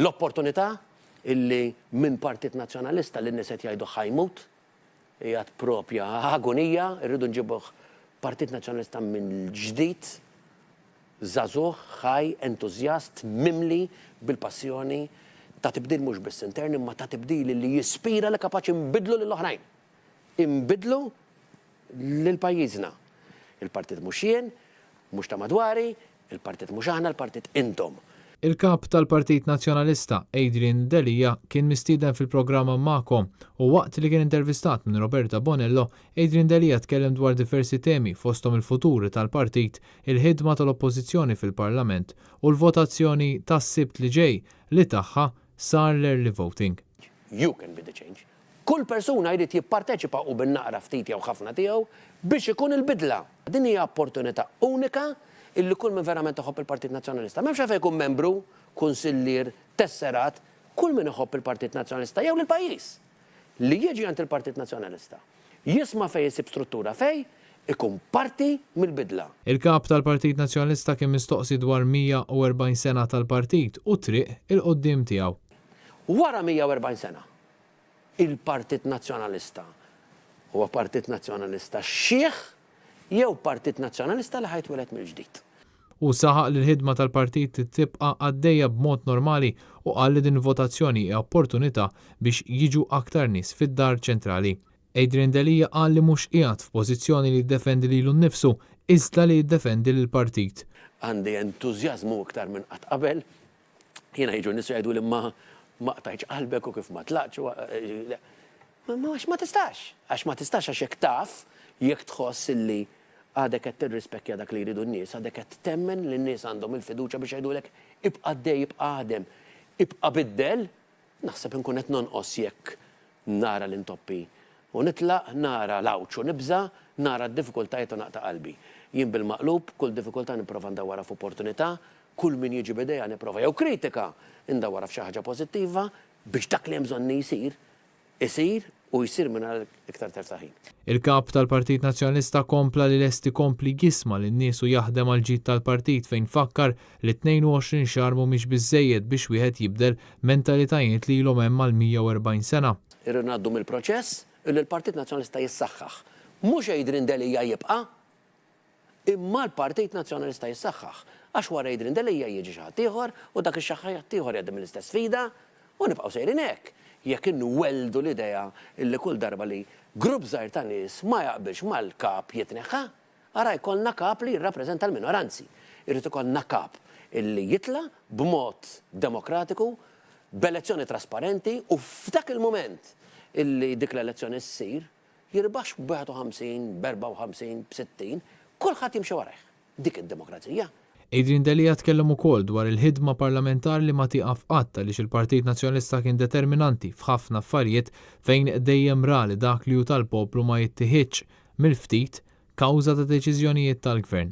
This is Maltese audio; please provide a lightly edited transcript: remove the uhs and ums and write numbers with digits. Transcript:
L-opportunità illi minn Partit Nazzjonalista li n-nies qed jgħidu ħa jmut, qiegħed propja agonija, irridu nġibuh Partit Nazzjonalista mill-ġdid, żagħżugħ, ħaj, entużjast, mimli bil-passjoni ta' tibdil mhux biss intern imma ta' tibdil li jispira li kapaċi nbiddlu lill-oħrajn. Inbiddlu lil pajjiżna. Il-partit mhux jien, mhux ta' madwari, il-partit mhux aħna, il-partit intom. Il-Kap tal-Partit Nazzjonalista, Adrian Delia, kien mistieden fil-programm Magħkom u waqt li kien intervistat minn Roberta Bonello, Adrian Delia tkellem dwar diversi temi fosthom il-futur tal-partit, il-ħidma tal-Oppożizzjoni fil-Parlament u l-votazzjoni tas-Sibt li ġej li tagħha sar l-early voting. You can be the change. Kull persuna jrid jipparteċipa hu bin-naqra ftit jew ħafna tiegħu biex ikun il-bidla. Din hija opportunità unika illi kull min verament iħobb il-Partit Nazzjonalista, m'hemmx għalfejn ikun membru, kunsillier, tesserat, kull min iħobb il-Partit Nazzjonalista jew lill-pajjiż, li jiġi għand il-Partit Nazzjonalista, jisma' fejn isib struttura fejn ikun parti mill-bidla. Il-Kap tal-Partit Nazzjonalista kien mistoqsi dwar 140 sena tal-partit u t-triq 'il quddiem tiegħu. Wara 140 sena, il-Partit Nazzjonalista huwa Partit Nazzjonalista xiħ jew Partit Nazzjonalista li ħa jitwieled mill-ġdid. Hu saħaq li l-ħidma tal-partit trid tibqa' għaddejja b'mod normali u qal li din il-votazzjoni hi opportunità biex jiġu aktar nies fid-Dar Ċentrali. Adrian Delia qal li mhux qiegħed f'pożizzjoni li jiddefendi lilu nnifsu iżda li jiddefendi lill-partit. Għandi entużjażmu iktar minn qatt qabel Jiena jiġu nies u jgħiduli ma ma qtajtx qalbek u kif ma tlaqtx u Ma għax ma tistax, għax ma tistax għax jekk taf, jekk tħoss illi għadek qed tirrispekkja dak li jridu n-nies, għadek qed temmen li n-nies għandhom il-fiduċja biex jgħidulek ibqa' għaddej, ibqa' aħdem, ibqa' biddel, naħseb inkun qed nonqos jekk nara l-intoppi u nitlaq, nara l-għawġ u nibża', nara d-diffikultajiet u naqta' qalbi. Jien bil-maqlub, kull diffikultà nipprova ndawwarha f'opportunità, Kull min jiġi b'idea nipprova jew kritika ndawwarha f'xi ħaġa pożittiva biex dak li hemm bżonn li jsir, isir u jsir mingħajr iktar telf ta' ħin. Il-Kap tal-Partit Nazzjonalista kompla li lest ikompli jisma' lin-nies u jaħdem għall-ġid tal-partit fejn fakkar li 22 xahar mhumiex biżżejjed biex wieħed jibdel mentalitajiet li ilhom hemm għal 140 sena. Irridu ngħaddu mill-proċess illi l-Partit Nazzjonalista jissaħħaħ. Mhux Adrian Delia jibqa', Imma l-Partit Nazzjonalista jissaħħaħ, għax wara Adrian Delia jiġi xi ħadd ieħor u dak ix-xi ħadd ieħor jgħaddi mill-istess sfida u nibqgħu sejrin hekk jekk inwelldu l-idea illi kull darba li grupp żgħir ta' nies ma jaqbilx mal-kap jitneħħa. Ara jkollna kap li jirrappreżenta l-minoranzi. Irid ikollna kap illi jitla' b'mod demokratiku, b'elezzjoni trasparenti u f'dak il-mument illi dik l-elezzjoni ssir, Jirbaħx b'51, b'54, b'60, kulħadd jimxi warajh. Dik id-demokrazija. Adrian Delia tkellem ukoll dwar il-ħidma parlamentari li ma tieqaf qatt għaliex il-Partit Nazzjonalista kien determinanti f'ħafna affarijiet fejn dejjem ra li dak li hu tal-poplu ma jittiħidx mill-ftit kawża ta' deċiżjonijiet tal-Gvern.